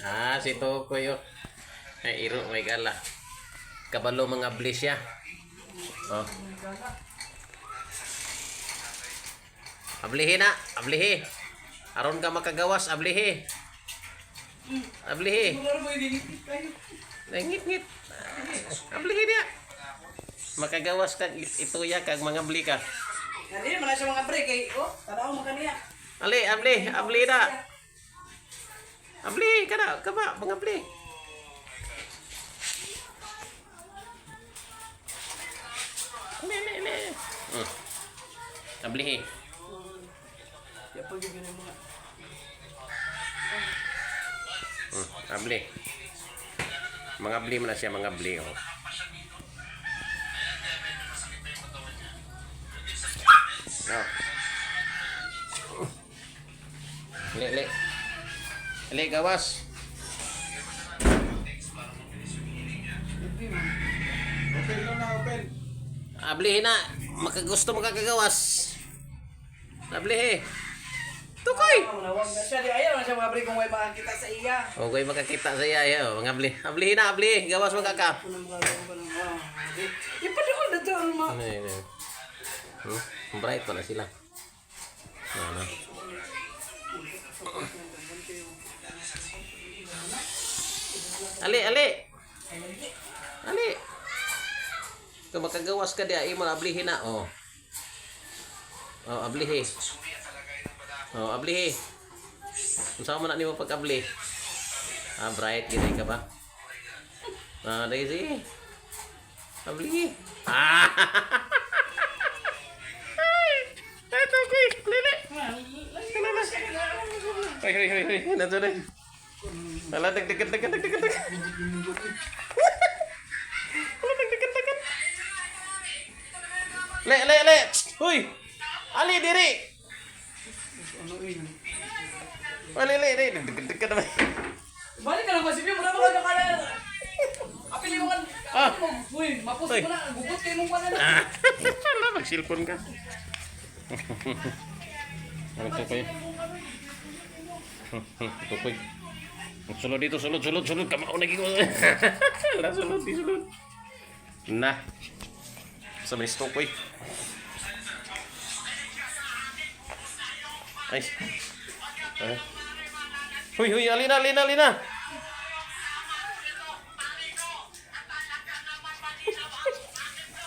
Ah, si Tukoy oh. Ay, iro may gala. Kabalo mga bliss siya. Oh. Ablihi na, ablihi. Aron ka makagawas, ablihi. Ablihi. Nangit-ngit. Ablihi niya. Makagawas ka ituya kag mga bli ka. Dili man na siya mga break kay oh, tanaw man kaniya. Ali, abli, abli na. Abli, kana, kaba, mga abli. Ali, ali, ali. Abli. Ya pag yun yung mga Abli. Mga abli man na siya, mga abli. Oh. No. Ali, ali. Ali, gawas. Open lang na, open. Ablihin na. Makagusto makakagawas. Ablihi. Tukoy! Nawag na siya di ayaw na siya mga break kung way makakita sa iya. Okay, makakita sa iya. Yo, mga abli. Ablihin na, abli. Gawas magkaka. Unang mga pa ng ah. Ipadol na to ang mga. Ano yun? Yun? Bright pala sila. Ano? Ali, ali! Ali! Kung makagawas ka diya, imo na ablihin na. Oh. Oh, ablihi. Oh, ablihi. Unsa man na nimo pag-abli? Ah, bright gid ka ba? Ah, Daisy. Ablihi. Ah! Ay! Ito ko, lili. Ay, ay, ay, ay. Nandun na. Wala, dagdagan, dagdagan, dagdagan, dagdagan. Wala, dagdagan, dagdagan. Le, le, le. Huy! Ali, diri! Ano yun? Ali, le, le. Dagdagan, dagdagan naman. Balik ka lang ba sige mo na mga nakala. Apili mo kan. Ah. Uy, mapos Uy. mo na, gugot kay mong kanan. Ah! Wala, mag-cellphone ka. Ano to kayo? Tukoy. Sulod dito, sulod, sulod, sulod. Kamao na gigil. Wala, sulod, di sulod. Na. Sa may tukoy. Ay. Ay. Huy, huy, alina, alina, alina.